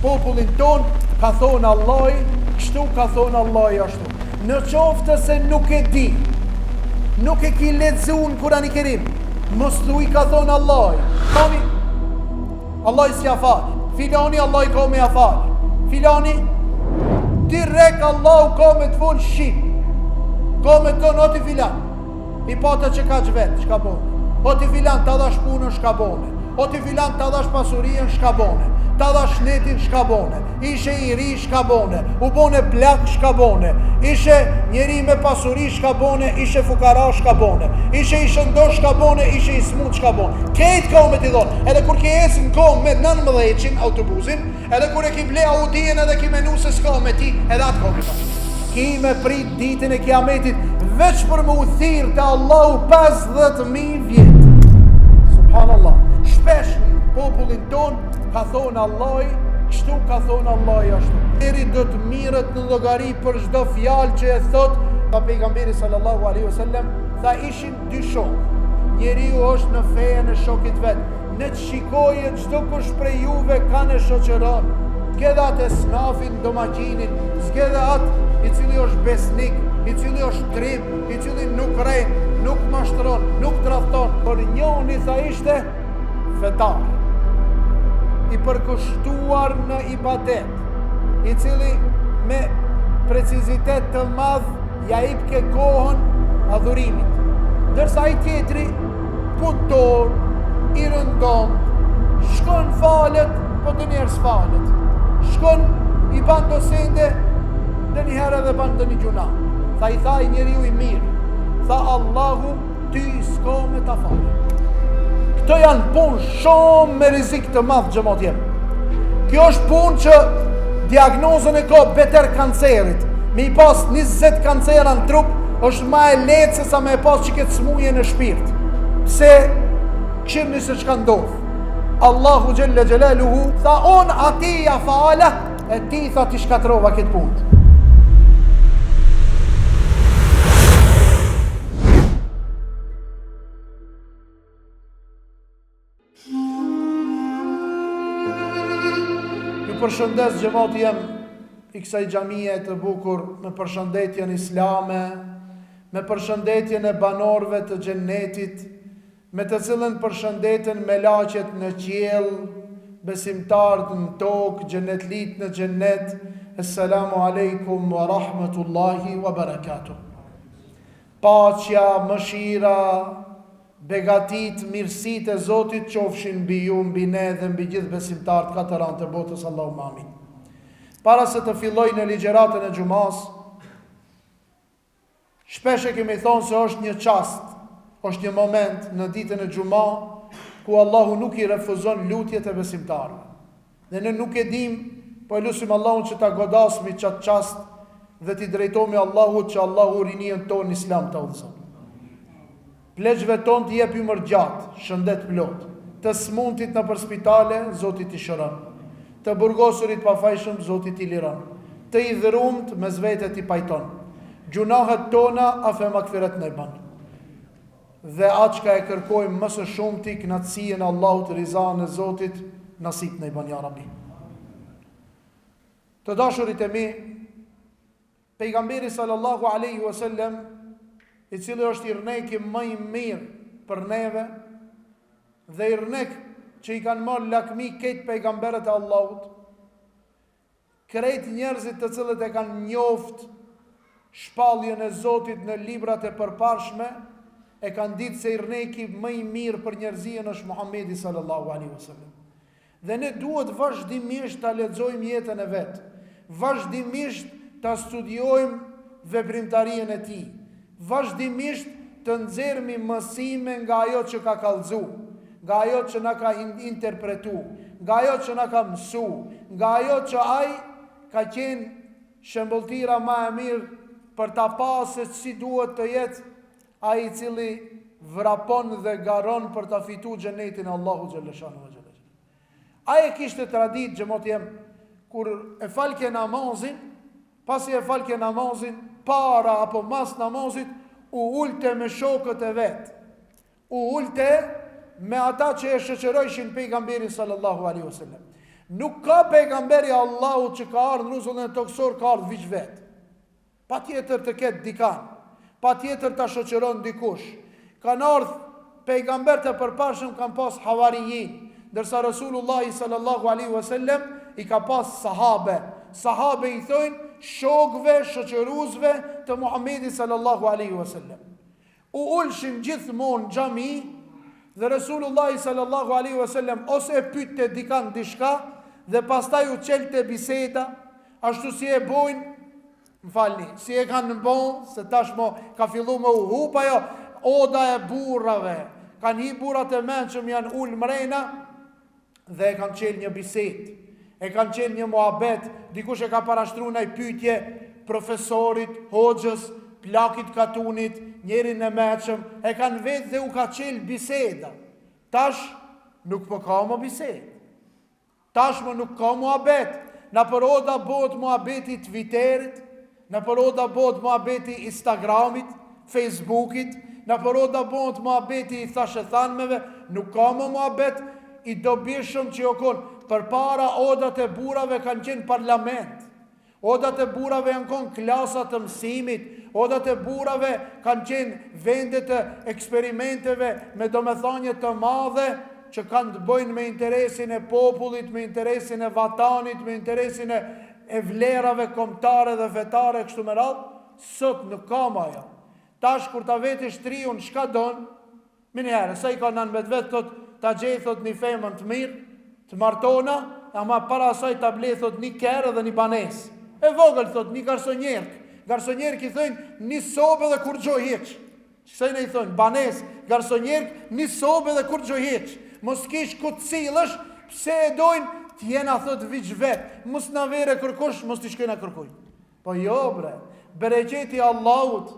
popullin tonë, ka thonë Allahi, kështu ka thonë Allahi ashtu. Në qoftë se nuk e di, nuk e ki lexu në Kurani Kerim, mos thuj ka thonë Allahi. Filani, Allahi s'ja fal. Filani, Allahi ka me ja fal. Filani, direkt Allahu ka me të fol shqip. Ka me të thonë, o ti filan. I pata që kaq vet, çka bone? O ti filan, ta dhash punën, çka bone? O ti filan, ta dhash pasurinë, çka bone? Ta dhash shnetin, çka bone? Ishe i ri, çka bone? U bone plak, çka bone? Ishe njeri me pasuri, çka bone? Ishe fukara, çka bone? Ishe i shëndosh, çka bone? Ishe i smut, çka bone? Kejt ka me t'i thonë, edhe kur ke ecë në kom me 19 autobusin, Edhe kur e ki ble Audien edhe ki menu se s'ka me ti, edhe atë ka me ti. Ki me prit ditën e kiametit, veç për me u thirr te Allahu 50.000 vjet. Subhanallah. Shpesh në popullin ton ka thonë Allahi, kështu ka thonë Allahi ashtu. Njeri do të mirret në llogari për çdo fjalë që e thot, tha pejgamberi sallallahu alaihi wasallam, tha ishin dy shokë. Njeriu është në fejen e shokit vet. Le të shikojë çdokush prej juve kan e shoqëron, zgjedhe atë esnafin, domaqinin, zgjedhe atë i cili është besnik, i cili është trim, i cili nuk rren, nuk mashtron, nuk tradhton, por njoni tha ishte fetar, i përkushtuar në ibadet, i cili me precizitet të madh ja ipke kohën adhurimit. Ndërsa ai tjetri punëtor, i rëndomtë, shkon falet, po ndonjëherë s'falet. Shkon i ban do sende, ndonjëherë edhe ban ndonjë gjynah. Tha i tha ai njeriu i mirë, tha Allahu ty s'ka me ta falë. Këto janë punë shumë me rizik të madh xhemat jem. Kjo është punë që diagnozën e ka beter kancerit. Me i pas 20 kancera në trup, është ma e lehtë se sa me e pas që këtë smuje në shpirt. Pse kqyrni se çka ndodh. Allahu xhelle xhelaluhu tha unë atij ja fala e ti tha t'i shkatrova këtë punë. Ju përshëndes xhemati jem i kësaj xhamie të bukur me përshëndetjen islame, me përshëndetjen e banorëve të xhennetit, me të cilën përshëndeten melaqet në qiell, besimtarët në tokë, xhennetlitë në xhennet. Esselamu alejkum wa rahmetullahi wa barakatuh. Paqja, mëshira, Begatitë, mirësitë e Zotit qofshin mbi ju, mbi ne dhe mbi gjithë besimtarët katër anët e botës, Allahumma amin. Para se të filloj në ligjëratën e xhumasë, shpesh e kemi thonë se është një çast, është një moment në ditën e xhuma ku Allahu nuk i refuzon lutjet e besimtarëve. Dhe ne nuk e dimë, po e lusim Allahun që ta godasmi qat çast dhe t'i drejtohemi Allahut që Allahu rininë tonë në Islam ta udhëzon. Pleqve tonë t'i jep ymër gjatë, shëndet plot. Të smuntit nëpër spitale, Zoti t'i shëron. Të burgosurit pafajshëm, Zoti t'i liron. Të idhrumt mes vete t'i pajton. Gjunahet tona af e magfiret na i ban. Dhe atë çka e kërkojmë më së shumti, kënaqësinë e Allahut, rizanë e Zotit, nasip na i ban ja Rabbi. Të dashurit e mi, pejgamberi sallallahu alaihi wasallam, i cili është irneki më i mirë për neve dhe irnek që i kanë marrë lakmi krejt pejgamberët e Allahut, Krejt njerëzit të cilët e kanë njoft shpalljen e Zotit në librat e përparshme, e kanë ditë se irneki më i mirë për njerëzinë është Muhamedi sallallahu alaihi wasallam. Dhe ne duhet vazhdimisht ta lexojmë jetën e vet, vazhdimisht ta studiojmë veprimtarinë e tij, vazhdimisht të nxjerrmi mësime nga ajo që ka kallxu, nga ajo që na ka interpretu, nga ajo që na ka mësu, nga ajo që ai ka qenë shembëlltira ma e mirë për ta pa se si duhet të jetë ai i cili vrapon dhe garon për ta fitu xhenetin e Allahut xhelleshanuhu xhelle. Ai e kishte traditë xhemat jem kur e falke namazin, pasi e falke namazin, para apo mas namazit, u ulte me shokët e vet. U ulte me ata që e shoqërojshin pejgamberin sallallahu alaihi wasallam. Nuk ka pejgamber i Allahut që ka ardhë në rruzullin tokësor, ka ardhë veç vetë. Patjetër të ketë dikan, patjetër ta shoqëron dikush. Kanë ardhë pejgamberët e përparshëm kanë pas havarijin, ndërsa Resulullahi sallallahu alaihi wasallam i ka pas sahabe. Sahabe i thojnë shokëve, shoqëruesve të Muhammedit sallallahu alaihi wasallam. U ulshin gjithmonë në xhami dhe Resulullahi sallallahu alaihi wasallam ose e pyette dikan diçka dhe pastaj u çelte biseda, ashtu si e bojnë, më falni, si e kanë bo, se tashmë ka fillu me u hup ajo oda e burrave. Kanë hi burrat e mençëm janë ul mrena dhe e kanë çelë një bisedë, e kanë çelë një muhabet, dikush e ka parashtru naj pytje profesorit, hoxhës, plakit katunit, njerin e meçëm, e kanë vetë dhe u ka çelë biseda. Tash nuk po ka më bisedë. Tashmë nuk ka muhabet. Nëpër oda bëhet muhabeti i Twitterit, Nëpër oda bëhet muhabeti i Instagramit, Facebookit, nëpër oda bëhet muhabeti i thashethanmeve, nuk ka më muhabet i dobishëm që jo kon. Përpara odat e burrave kanë qenë parlament. Odat e burrave janë kon klasa të mësimit, odat e burrave kanë qenë vende të eksperimenteve me domethënie të madhe që kanë të bëjnë me interesin e popullit, me interesin e vatanit, me interesin e e vlerave kombëtare dhe fetare e kështu me radhë, sot nuk ka ma ajo. Tash kur ta vetish të riun çka don, menjëherë, sa i ka 19 vet thot ta gjej thot një femër të mirë, të martona, ama para asaj ta blej thot një kerr dhe një banesë. E vogël thot një garsonjerk. Garsonjerk i thojnë një sobë dhe kurgjo hiç. Kësaj na i thonë, banesë, garsonjerk, një sobë dhe kurgjo hiç. Mos kish ku të sillesh, pse e dojnë, të jena thot veç vet, mos na vere kërkush, mos t'i shkojna kërkujt. Po jo bre, bereqeti i Allahut,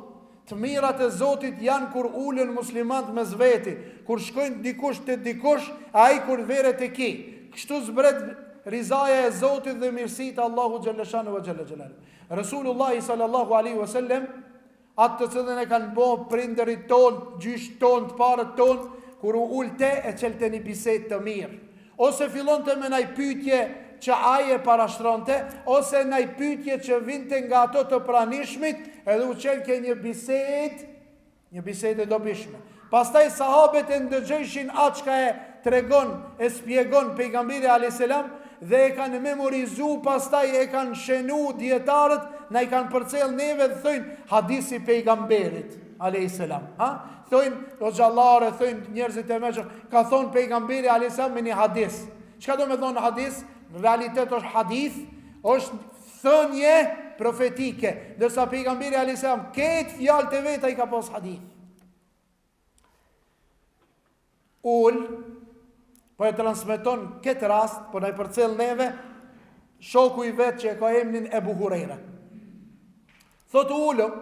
të mirat e Zotit janë kur ulen muslimant mes veti, kur shkojnë dikush te dikush, ai kur vere te ki. Kështu zbret rizaja e Zotit dhe mirësitë e Allahut xhelleshanuhu ve xhelle xhelaluhu. Resulullahi sallallahu alaihi wasallam Atë të cilën e kanë bo prindërit tonë, gjyshët tonë, të parët tonë, kur u ulte e çelte një bisedë të mirë. Ose fillonte me naj pyetje që ai e parashtronte, ose naj pyetje që vinte nga ato të pranishmit, edhe u çelke një bisedë, një bisedë e dobishme. Pastaj sahabet e ndëgjojshin atë çka e tregon, e spjegon pejgamberi alayhis salam dhe e kanë memorizu, pastaj e kanë shenu dijetarët, na i kanë përcjell neve dhe thojnë hadisi pejgamberit alayhis salam. Ha? Thojnë hoxhallarë, thojnë njerëzit e mençëm, ka thonë pejgamberi alayhis salam me një hadis. Çka do me thonë hadis? Në realitet është hadith, është thënie profetike, ndërsa pejgamberi alayhis salam krejt fjalët e veta i ka pas hadith. Ul, po e transmeton këtë rast, po na i përcjell neve, shoku i vet që e ka emnin Ebu Hurejra. Thot u ulëm,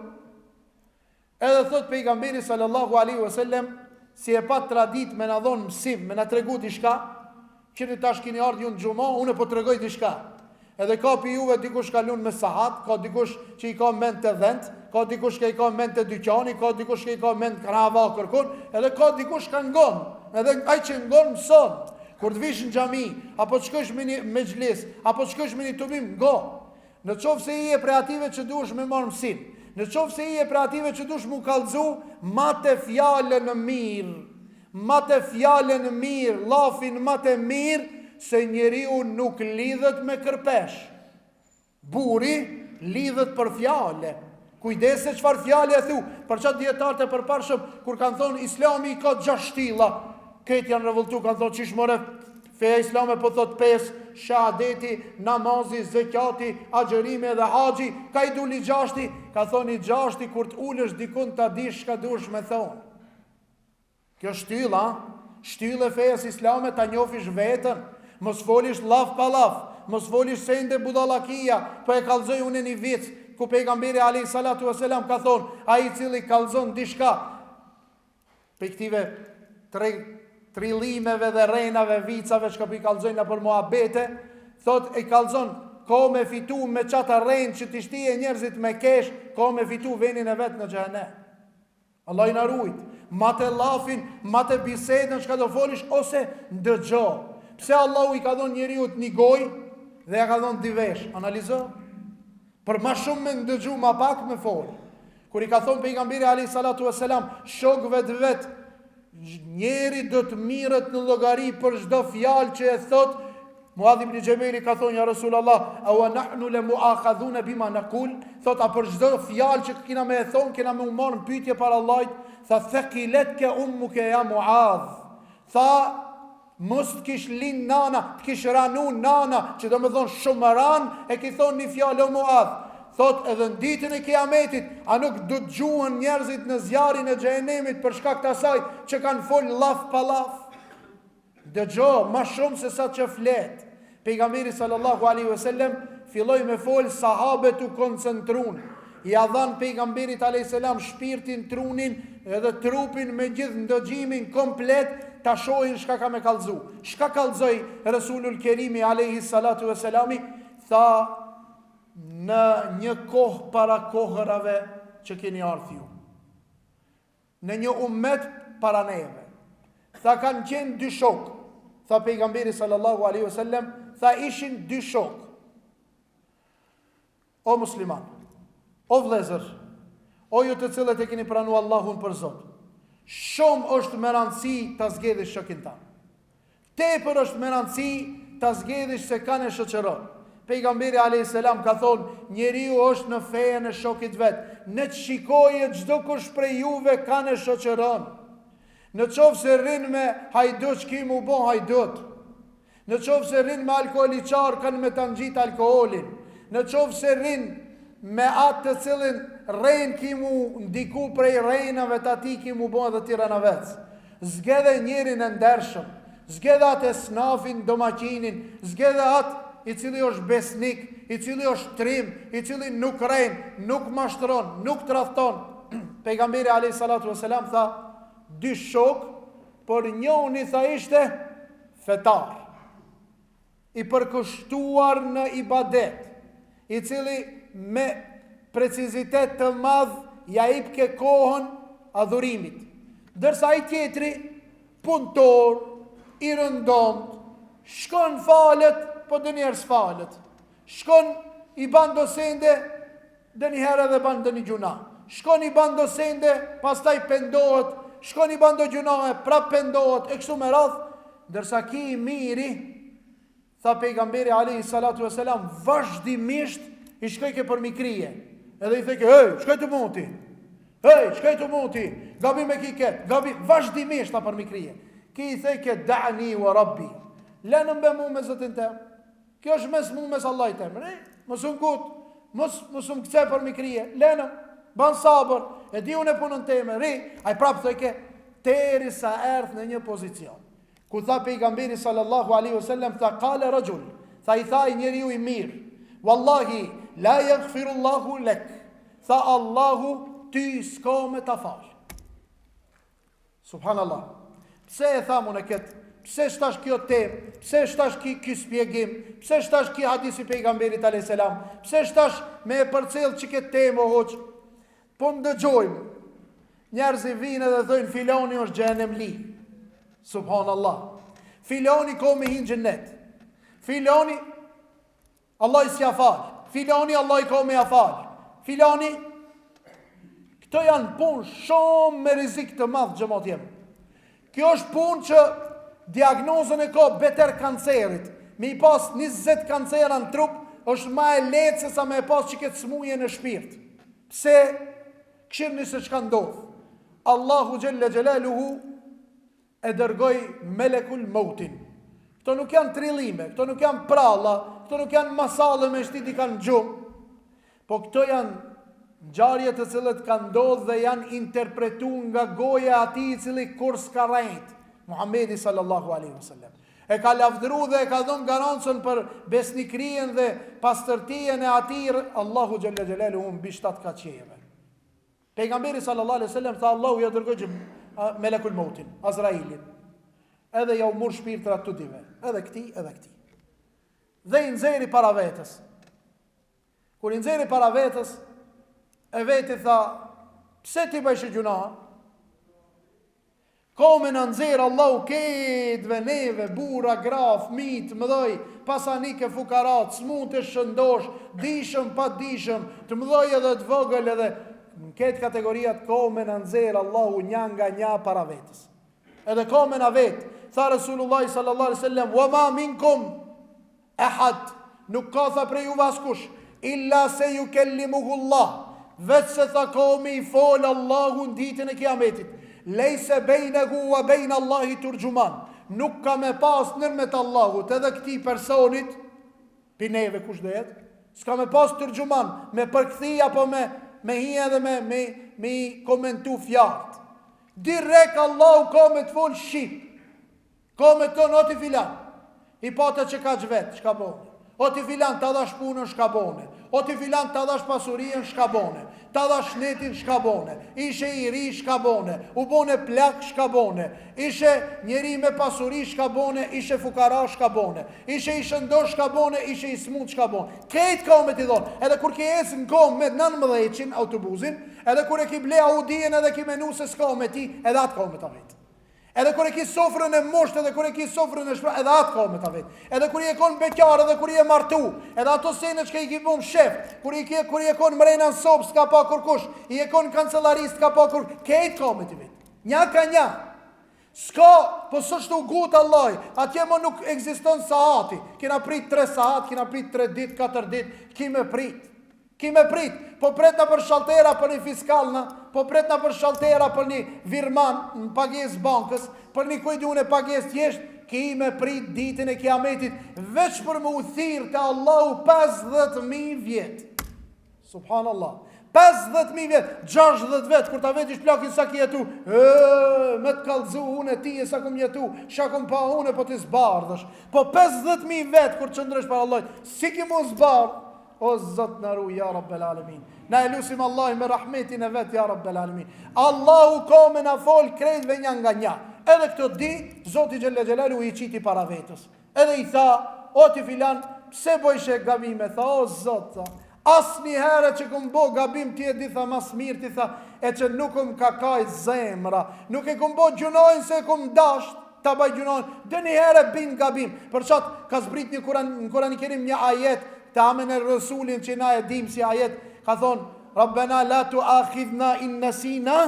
edhe thot pejgamberi sallallahu alaihi wasallam, si e pat traditë me na dhon mësim, me na tregu diçka, Qeni tash kini ardhë ju në xhuma, unë po tregoj diçka. Edhe ka pi juve dikush ka lun me sahat, ka dikush që i ka mend te dhent, ka dikush që i ka mend te dyqani, ka dikush që i ka mend krava kërkun, edhe ka dikush ka ngon, edhe ai që ngon mëson. Kur të vish në xhami, apo të shkosh me një mexhlis, apo të shkosh me një tubim, ngo. Në qoftë se je prej atyve që duhesh me marrë mësim, në qoftë se je prej atyve që duhesh mu kallxu, mate fjalën mirë. Mate fjalën mirë, llafin mate mirë, se njeriu nuk lidhet me kërpesh. Burri lidhet për fjale. Kujdes se çfarë fjale e thu. Për qatë dijetarët e përparshëm, kur kanë thonë islami i ka gjashtë shtylla, krejt janë revoltu, kanë thonë qysh more feja islame po thot pesë, shahadeti, namazi, zekati, agjërimi dhe haxhi, ka i dul i gjashti, ka thonë i gjashti kur të ulesh dikun ta dish çka duhesh me thonë. Kjo shtylla, shtyllë e fesë islame ta njofish veten, mos folish llaf pa llaf, mos folish sende budallakia, po e kallzoj unë një vic ku pejgamberi alayhi salatu wasalam ka thonë, ai i cili kallzon diçka prej këtyve tre trillimeve dhe rrenave, vicave çka po i kallzojnë nëpër muhabete, thot e kallzon ka me fitu me qata rrenë që t'i shtije njerëzit me kesh, ka me fitu venin e vet në xhehenem. Allahu na rujt, mate llafin, mate bisedën çka do folish ose ndëgjo. Pse Allahu i ka dhonë njeriut një gojë dhe ja ka dhonë dy veshë? Analizo. Për ma shumë me ndëgju, ma pak me fol. Kur i ka thonë pejgamberi alayhi salatu vesselam shokëve të vet, njeri do të mirret në llogari për çdo fjalë që e thot, Muadh ibn Xhebeli ka thonë ja Resulallah, a wa nahnu le muakhadhuna bima naqul? Thot a për çdo fjalë që kina me e thon, kena me u marrë në pyetje para Allahit, tha thekiletke ummuke ja Muadh. Tha Mos të kish lind nana, të kish ranu nana, që do me thonë shumë ran, e ki thonë një fjalë o Muadh. Thot edhe në ditën e kiametit, a nuk do të gjuhen njerëzit në zjarrin e xhehenemit për shkak të asaj që kanë fol llaf pa llaf. Dëgjo, ma shumë se sa që flet. Pejgamberi sallallahu alaihi wasallam filloi me fol, sahabet u koncentrun. Ia dhanë pejgamberit alaihi salam shpirtin, trunin edhe trupin me gjithë ndëgjimin komplet ta shohin çka ka me kallzu. Çka kallzoi Resulul Kerimi alaihi salatu wasalami? Tha në një kohë para kohërave që keni ardhur ju. Në një ummet para neve. Tha kanë qenë dy shokë. Tha pejgamberi sallallahu alaihi wasallam, tha ishin dy shokë. O musliman, o vëllezër, o ju të cilët e keni pranu Allahun për Zot. Shumë është me rëndësi ta zgjedhësh shokin tand. Tepër është me rëndësi ta zgjedhish se kan e shoqëron. Pejgamberi alejhi selam ka thonë, njeriu është në fejën e shokit vet. Le të shikojë çdokush prej juve kan e shoqëron. Në qoftë se rrin me hajduq ki m'u bo hajdut. Në qoftë se rrin me alkooliqar kanë me ta ngjit alkoolin. Në qoftë se rrin me atë të cilin rren ki m'u ndiku prej rrenave të atij ki m'u bo edhe ti rrenavec. Zgjedhe njerin e ndershëm, zgjedhe atë esnafin, domaqinin, zgjedhe atë i cili është besnik, i cili është trim, i cili nuk rren, nuk mashtron, nuk tradhton. Pejgamberi alayhi salatu wasalam tha, dy shokë, por njoni tha ishte fetar. i përkushtuar në ibadet, i cili me precizitet të madh ia ipke kohën adhurimit. Ndërsa ai tjetri, punëtor, i rëndomtë, shkon falet, po ndonjëherë s'falet. Shkon i ban do sende, ndonjëherë edhe ban ndonjë gjynah. Shkon i ban do sende, pastaj pendohet, shkon i ban do gjynahe, prap pendohet, e kështu me radhë, ndërsa ky i miri, tha pejgamberi alejhi salatu veselam, vazhdimisht i shkojke përmi krye, edhe i thojke, hej, çka je tu bo ti, hej, çka je tu bo ti, gabim e ki ket, gabim, vazhdimisht tha përmi krye, ky i thojke, da'ni wa rabbi, lenëm be mu me zotin tem, Kjo është mes mu mes Allahit tem. Re, mos u ngut, mos mos um kce përmi krye. Lenëm, ban sabër, e di unë punën teme, ri, ai prap thojke derisa erdh në një pozicion. Ku tha pejgamberi sallallahu alaihi wasallam tha qala rajul, tha i tha ai njeriu i mirë, wallahi la yaghfiru Allahu lek. Tha Allahu ty s'ka me ta fal. Subhanallah. Pse e tham unë këtë? Pse është tash kjo temë? Pse është tash ky ky shpjegim? Pse është tash ky hadis i pejgamberit alayhis salam? Pse është tash me e përcjell që këtë temë o hoxh? Po ndëgjojmë. Njerëzit vijnë edhe thonë filani është xhehenemli. Subhanallah. Filani ka me hi n'xhennet. Filani Allahi s'ja fal. Filani Allahi ka me ja fal. Filani Këto janë punë shumë me rrezik të madh xhemat jem. Kjo është punë që diagnozën e ka beter kancerit. Me i pas 20 kancera në trup është ma e lehtë se sa me e pas që këtë smuje në shpirt. Pse? Kshirni se çka ndodh. Allahu xhelle xhelaluhu e dërgoi Melekul Mautin. Këto nuk janë trillime, këto nuk janë pralla, këto nuk janë masalle me shti dikan në gjumë, po këto janë ngjarje të cilët kanë ndodhë dhe janë interpretu nga goja e atij i cili kurrë s'ka rrejt, Muhammedi sallallahu alaihi wasallam. E ka lavdëru dhe e ka dhënë garancën për besnikrijen dhe pastërtijen e atij Allahu xhelle xhelaluhu mbi shtatë kat qiejve. Pejgamberi sallallahu alaihi wasallam tha Allahu ja dërgoi melekul mautin, Azrailin. Edhe ja u mur shpirtrat të dyve, edhe këtij, edhe këtij. Dhe i nxeri para vetes. Kur i nxeri para vetes, e veti tha, pse ti bëjshe gjynah? Ka me na nxjerr Allahu kejtve neve, burra, gra, fëmijë, të mëdhoj, pasanik e fukara, të smutë e shëndosh, dijshëm, padijshëm, të mëdhoj edhe të vogël edhe në këtë kategoriat ka me na nxjerr Allahu nja nga nja para vetes. Edhe ka me na vet, tha Resulullah sallallahu alaihi wasallam, "Wa ma minkum Ehad, nuk ka tha prej juve askush, illa se jukellimuhu Allah, veç se tha ka me i fol Allahu në ditën e kiametit, lejse bejnehu wa bejn Allahi turxhuman, nuk ka me pas nërmet Allahut edhe këtij personit, pi neve kush do jetë, s'ka me pas turxhuman, me përkthi apo me, me hi edhe me, me, me i komentu fjalët. Direkt Allahu ka me të fol shqip, Ka me thonë, o ti filan, i pate që kaq vet, çka bone? O ti filan, ta dhash punën, çka bone? O ti filan, ta dhash pasurien, çka bone? Ta dhash shnetin, çka bone? Ishe i ri, çka bone? U bone plak, çka bone? Ishe njeri me pasuri, çka bone? Ishe fukara, çka bone? Ishe i shëndosh, çka bone? Ishe i smut, çka bone? Krejt ka me t'i thonë, edhe kur ke ecë në kom me nëntëmbëdhjetëshin autobusin, edhe kur e ki ble Audien edhe ki menu se s'ka me ti, edhe atë ka me ta vetë. Edhe kur e ki sofrën e musht, edhe kur e ki sofrën e shpra, edhe atë ka me ta vet. Edhe kur je kon beqar, edhe kur je martu, edhe ato sene çka i ki bo mshef, kur i ke kur je kon mrena në sobë, s'ka pa kurkush, je kon në kancellari, s'ka pa kur, kejt ka me t'i vet. Nja ka nja. S'ka, po s'është tu gut Allahi, atje mo nuk ekziston sahati. Kina prit 3 sahat, kina prit 3 ditë, 4 ditë, ki me prit. Ki me prit, po pret nëpër shaltera për një fiskal në, po pret nëpër shaltera për një virman në pagesë bankës, për një ku di unë pagesë thjesht, ki me prit ditën e kiametit, veç për me u thirr te Allahu 50.000 vjet. Subhanallah. 50.000 vjet, 60 vjet, kur ta vetish plakin sa ki jetu, e, me të kallzu unë e ti e sa kum jetu, çka kum pa unë e po ti zbardhësh. Po 50.000 vjet, kur të qëndrosh para Allahut, si ki mu zbardh, O Zot na ruj ja Rabbel Alemin. Na e lusim Allahin me rahmetin e vet ja Rabbel Alemin. Allahu ka me na fol krejtve nja nga nja. Edhe këto di, Zoti Xhelle Xhelaluhu i qiti para vetës. Edhe i tha, o ti filan, pse bojshe gabime? Tha, o Zot, tha, asnjëherë që kum bo gabim ti e di tha ma s'mirti tha, e që nuk më ka kajt zemra, nuk e kum bo gjynahin se e kum dasht, ta baj gjynahin, ndonjëherë bin gabim, për qatë ka zbrit një Kuran, në Kurani Kerim një ajet, Te Amener Resulin që na e dim si ajet, ka thonë, Rabbena la tuakhidhna in nesina,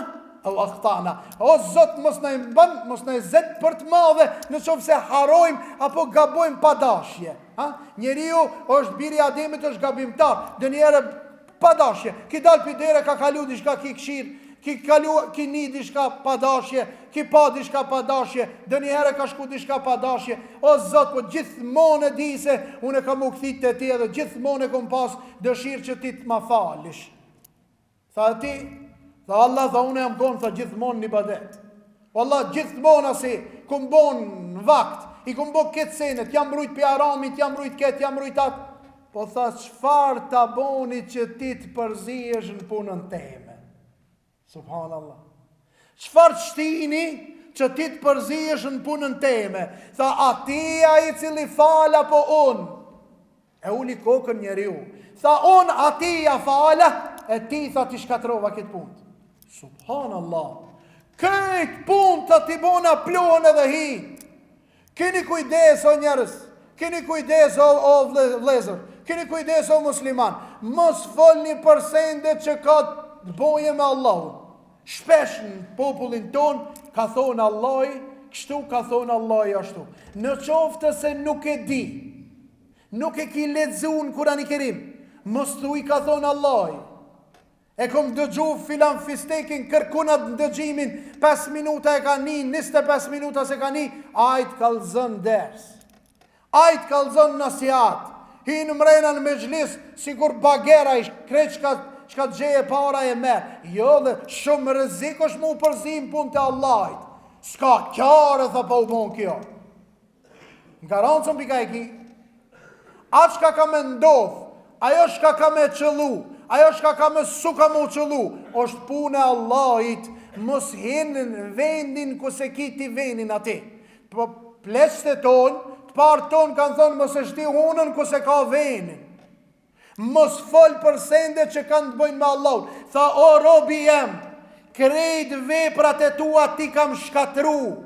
au akhtana. O Zot, mos na e mban, mos na e zet për të madhe, në qoftë se harrojmë apo gabojmë pa dashje. Ha? Njeriu është biri i Ademit është gabimtar, ndonjëherë pa dashje. Ki dal pi dere ka kalu diçka ki kshir, ki kalu ki ni diçka pa dashje, ki pa diçka pa dashje, ndonjëherë ka shku diçka pa dashje. O Zot, po gjithmonë e di se unë kam u kthy te ti edhe gjithmonë e kom pas dëshirë që ti të ma falish. Tha ti, tha Allah, tha unë jam konë, tha gjithmonë në ibadet. Wallah, gjithmonë asi, kum bo në vakt, i kum bo këtë senet, jam rujt pi haramit, jam rujt këtë, jam rujt atë. Po tha, çfarë ta boni që ti të përzihesh në punën teme? Subhanallah. Çfarë të shtini që ti të përzihesh në punën teme? Tha, a ti ai i cili fal apo unë? E uli kokën njeriu. Tha, unë atij ja fala, e ti tha t'i shkatrova këtë punë. Subhanallah. Këtë punë tha t'i bona pluhun edhe hi. Keni kujdes o njerëz, keni kujdes o, o vllezër, keni kujdes o musliman, mos folni për sende që ka të boje me Allahun. Shpesh në popullin ton ka thonë Allahi, kështu ka thonë Allahi ashtu. Në qoftë se nuk e di, nuk e ki lexu në Kurani Kerim, mos thuj ka thonë Allahi. E kom dëgju filan fistekin kërkun atë dëgjimin 5 minuta e ka ni, 25 minuta s'e ka ni, ai të kallzon ders. Ai të kallzon nasihat. Hin mrena në mexhlis, sikur bagera i krejt çka, çka të gjeje para e merr. Jo dhe shumë rrezik është mu përzi në punë të Allahit. S'ka qare, tha pa u bon kjo. Garancën pika e ki. Atë çka ka me ndodh, ajo çka ka me qëllu, ajo çka ka me s'u ka me u qëllu, është punë e Allahit, mos hin në vendin ku s'e ki ti venin aty. Po pleqtë tonë, të parët tonë kanë thonë mos e shti hunën ku s'e ka venin. Mos fol për sende që kanë të bëjnë me Allahun. Tha o robi jem, Krejt veprat e tua t'i kam shkatru.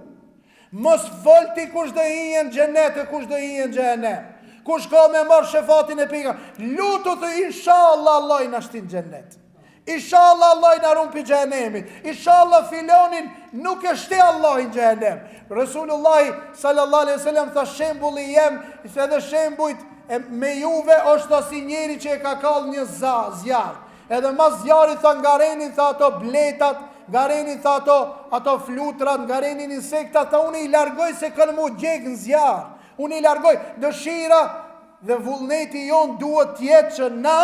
Mos fol ti kush do hije në xhenet e kush do hije në xhehenem. Kush ka me marr shefatin e pejgamberit. Lutu thu inshallah Allahi na shtin xhenet. Inshallah Allahi na run pi xhehenemit. Inshallah filonin nuk e shti Allahi në xhehenem. Resulullahi sallallahu alaihi wasallam tha shembulli jem, edhe shembujt e me juve është si njeri që e ka kall një za, zjarr. Edhe mas zjarrit tha ngarenin tha ato bletat, ngarenin tha ato, ato flutrat, ngarenin insektat, tha unë i largoj se kanë m'u djeg në zjarr. Unë i largoj, dëshira dhe vullneti jonë duhet të jetë që na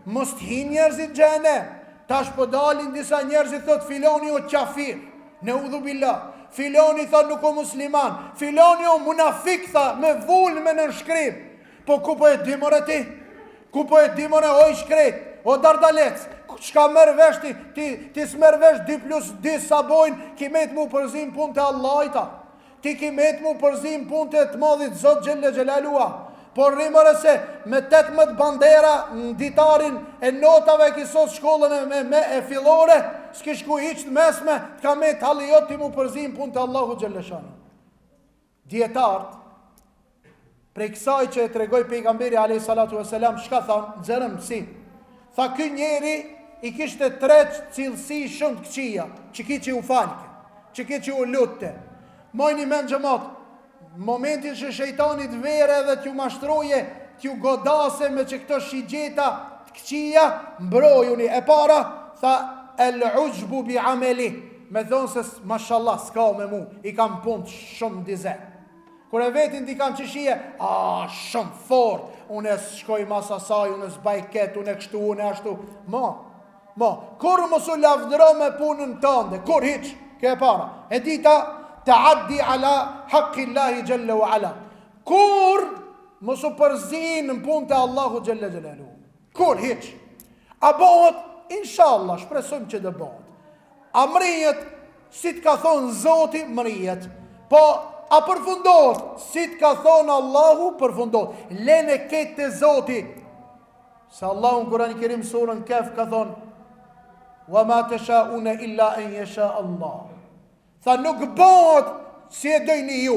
mos të hinë njerëzit n'xhehenem. Tash po dalin disa njerëzit thot filoni o qafir, neudhu billah. Filoni tha nuk o musliman, filoni o munafik tha me vulë me nënshkrim. Po ku po e di more ti? Ku po e di more o i shkret, o dardalec, çka merr vesh ti, ti, ti s'merr vesh 2 plus 2 sa bojnë, ki met m'u përzi n'punë të Allahit a. Ti ki met m'u përzi n'punë të të madhit Zot xhelle xhelaluhu a. Por rri more se me 18 bandera në ditarin e notave e ki sos shkollën e, me, me, e fillore, s'ki shku hiç të mesme, të ka met halli jot ti m'u përzi n'punë të Allahut xhelle shanuhu. Dijetart, prej kësaj që e tregoi pejgamberi alayhi salatu wasalam, çka tha, nxjerrëm mësim. Tha ky njeri i kishte tre cilësi shumë të këqija, që ky që u falke, që ky që u lutte. Majni mend xhemat, momentin që shejtani të vere edhe t'ju mashtroje, t'ju godase me që këto shigjeta të këqija, mbrojuni. E para, tha, el uxhbu bi ameli, Me thonë se mashallah s'ka me mu, i kam punët shumë dize. Kur e vetin dikan qysh je, a, shumë fort, unë e shkoj mas asaj, unë e s'baj ketë, unë e kështu, unë e ashtu. Mo, mo, kurrë mos u lavdro me punën tënde, kurrë hiç, kjo e para. E dyta, teaddi ala hakkillahi xhelle ue ala. Kurrë mos u përzi në punë të Allahu xhelle xhelaluhu. Kurrë hiç. A bëhet? Inshallah, shpresojmë që do bëhet. A mrihet? Si të ka thonë Zoti, mrihet. Po, a përfundohet? Si të ka thonë Allahu, përfundohet. Lene këtë te Zoti. Se Allahu në Kurani Kerim surën Kehf ka thonë, Wa ma teshaune illa en jesha Allah. Tha nuk bëhet si e dojni ju,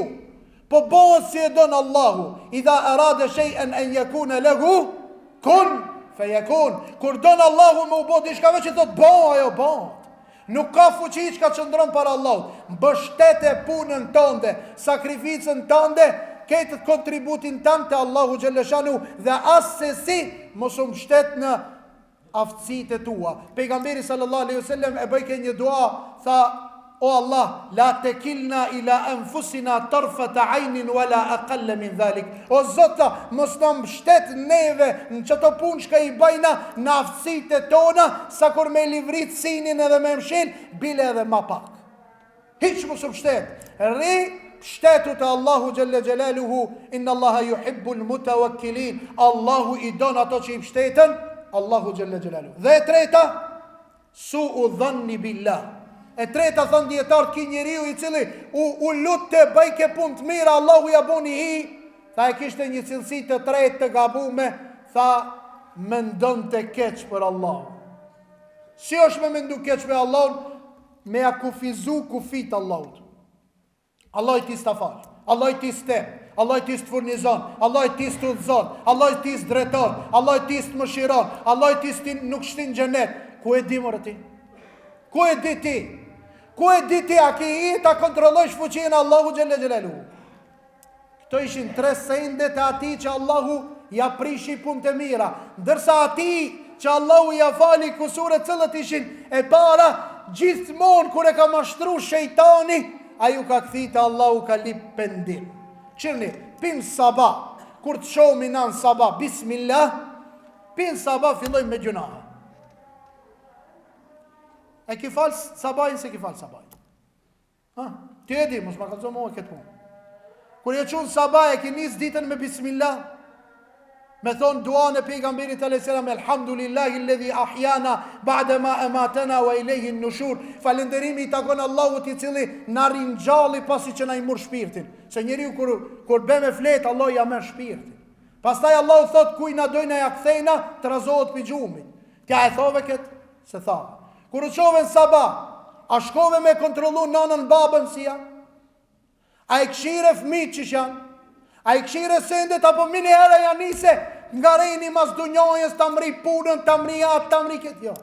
po bëhet si e don Allahu. Idha arada shay'an an yakuna lahu kun fayakun. Kur don Allahu me u bo diçka veç i thot bo, ajo bëhet. Nuk ka fuqi çka qëndron para Allahut. Mbështete punën tënde, sakrificën tënde, këtë kontributin tënd te Allahu xhelleshanuhu dhe assesi mos u mbështet në aftësitë e tua. Pejgamberi sallallahu alaihi wasallam e bëjke një dua, tha O Allah, la tekilna ila anfusina tarfata aynin wala aqall min dhalik. O Zot, tha, mos na mbështet neve në qato punë çka i bajna në aftësitë tona, sa kur me livrit synin edhe me mshel, bile edhe ma pak. Hiç mos u pshtet. Rri pshtetu te Allahu xhelle xhelaluhu, inna Allaha yuhibbul mutawakkilin. Allahu i don ato që i pshteten, Allahu xhelle xhelaluhu. Dhe e treta, suu dhanni billah. E treta thon dijetarët ky njeriu i cili u u lutte bajke punë të mira, Allahu ja boni hi, tha e kishte një cilësi të tretë të gabume, tha mendonte keq për Allahun. Si është me mendu keq për Allahun? Me ja kufizu kufijt Allahut. Allahi ti s'ta fal, Allahi ti s'tep, Allahi ti s'të furnizon, Allahi ti s'të udhëzon, Allahi ti s'të drejton, Allahi ti s'të mëshiron, Allahi ti s'ti nuk shtin xhenet. Ku e di more ti? Ku e di ti? Ku e di ti a ki hi ta kontrollojsh fuqinë e Allahu xhelle xhelaluhu? Këto ishin tre sendet e atij që Allahu ja prishi punët e mira, ndërsa atij që Allahu ja fali kusuret cilët ishin e para, gjithmonë kur e ka mashtru shejtani, ai u ka kthy te Allahu ka lip pendim. Kqyrni, pin sabah, kur të çohmi na në sabah, bismillah, pin sabah fillojmë me gjynahe. E ki falë sabahin, s'e ki falë sabahin. Ha, ti e di, mos ma kallzo mua këtë punë. Kur je çu n'sabah e ki nis ditën me bismillah, me thonë duan e pejgamberit alayhis salam elhamdulillahi alladhi ahyana ba'da ma amatana wa ilayhi an-nushur. Falënderimi i takon Allahut i cili na ringjalli pasi që na i mur shpirtin. Se njeriu kur kur bën me flet Allahu ja merr shpirtin. Pastaj Allahu thot kujt na dojna ja kthejna, trazohet pi gjumit. Ti a e thove kët? S'e thave. Kur u çove në sabah, a shkove me kontrollu nanën babën si janë? A i kshyre fëmijët qysh janë? A i kshyre sendet apo menjëherë ja nise nga reni mas dunjajës ta mri punën, ta mri atë, ta mri këtë, jo.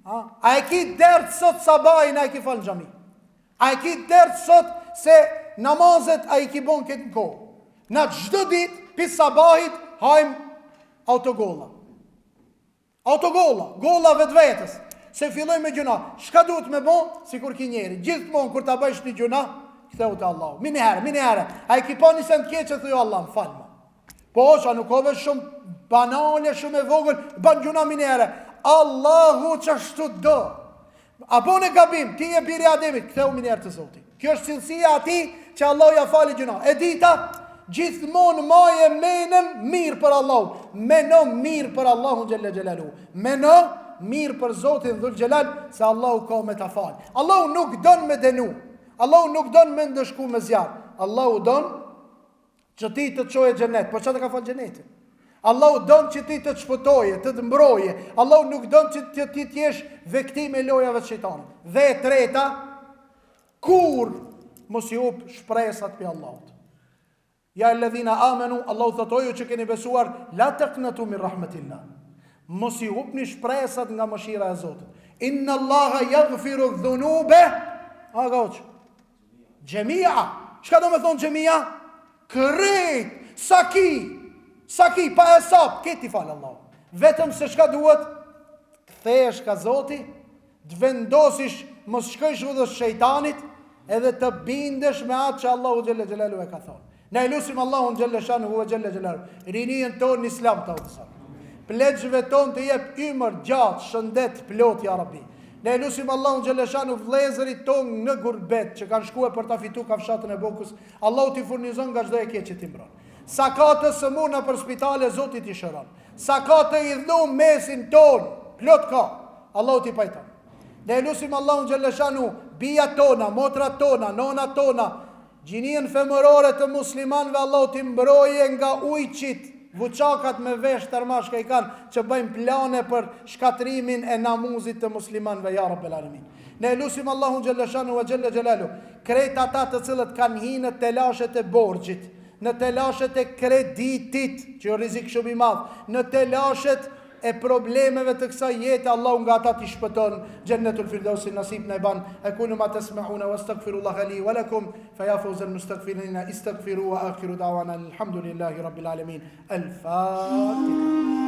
A, a e ki dert sot sabahin, a e ki falë në xhami? A e ki dert sot se namazet a i ki bon këtë në kohë? Na çdo ditë, pi sabahit, hajmë autogola. Autogola, gola vetvetes, se filloj me gjynah. Çka duhet me bo? Sikur ky njeri. Gjithmonë kur ta bëjsh një gjynah, ktheu te Allahu. Menjëherë, menjëherë. A e ki pa një sen të keq e thuj Allah, më fal më. Po osha nuk o veç shumë banale, shumë e vogël, ban gjynah menjëherë. Allahu qashtu do. A bone gabim, ti je biri i Ademit, ktheu menjëherë te Zoti. Kjo është cilësia e atij që Allahu ja fali gjynah. E dyta, gjithmonë maje menën mirë për Allahun. Meno mirë për Allahun xhelle xhelaluhu. Meno mirë për Zotin dhul xhelal se Allahu ka me ta fal. Allahu nuk don me dënu. Allahu nuk don me ndëshku me zjarr. Allahu don Që ti të çojë xhenet, po ça të ka falë xhenetin? Allahu don që ti të të shpëtoje, të të mbroje. Allahu nuk don që ti të jesh viktimë e lojave të shejtanit. Dhe e treta, kurrë mos i hup shpresat prej Allahut. Ja ejjuhelledhina amenu, Allahu thotë o ju që keni besuar, la teknatu min rahmetillah. Mos i hupni shpresat nga mëshira e Zotit. Inna Allaha yaghfiru dhunube. A goç. Xhemia. Çka do me thonë xhemia? Krejt, sa ki, sa ki, pa hesap, krejt t'i fal Allahu. Vetëm se çka duhet, kthehesh ka Zoti, të vendosish, mos shkojsh udhës shejtanit, edhe të bindesh me atë që Allahu xhelle xhelaluhu e ka thonë. Ne e lusim Allahun xhelle shanuhu ve xhelle xhelaluhu, rinien tonë në islam ta udhëzon. Pleqve tonë të jep ymër gjatë, shëndet plot ja Rabbi. Ne e lusim Allahun xhelle shanuhu vëllezërit tonë në gurbet që kanë shkuar për ta fitu kafshatën e bukës, Allahu t'i furnizon nga çdo e keqe t'i mbron. Sa ka të sëmurë nëpër spitale, Zoti t'i shëron. Sa ka të idhnu mesin tonë, plot ka, Allahu t'i pajton. Ne e lusim Allahun xhelle shanuhu, bijat tona, motrat tona, nonat tona, Gjininë femërore të muslimanëve Allahu t'i mbroje nga ujqit, vuçakat me vesh tërmashka i kanë që bëjnë plane për shkatërrimin e namuzit të muslimanëve ja rabbel alemin. Ne e lusim Allahun xhelle shanuhu ve xhelle xhelaluhu, krejt ata të cilët kanë hi në telashet e borxhit, në telashet e kreditit, që është rrezik shumë i madh, në telashet e problemeve të kësaj jete Allahu nga ata t'i shpëton xhennetul firdausin nasip na e ban ekulu ma tesmeune wa astagfirullaha li wa lakum fa ya fawzal mustaghfirina istaghfiru wa akhiru da'wana alhamdulillahi rabbil alamin al fatiha.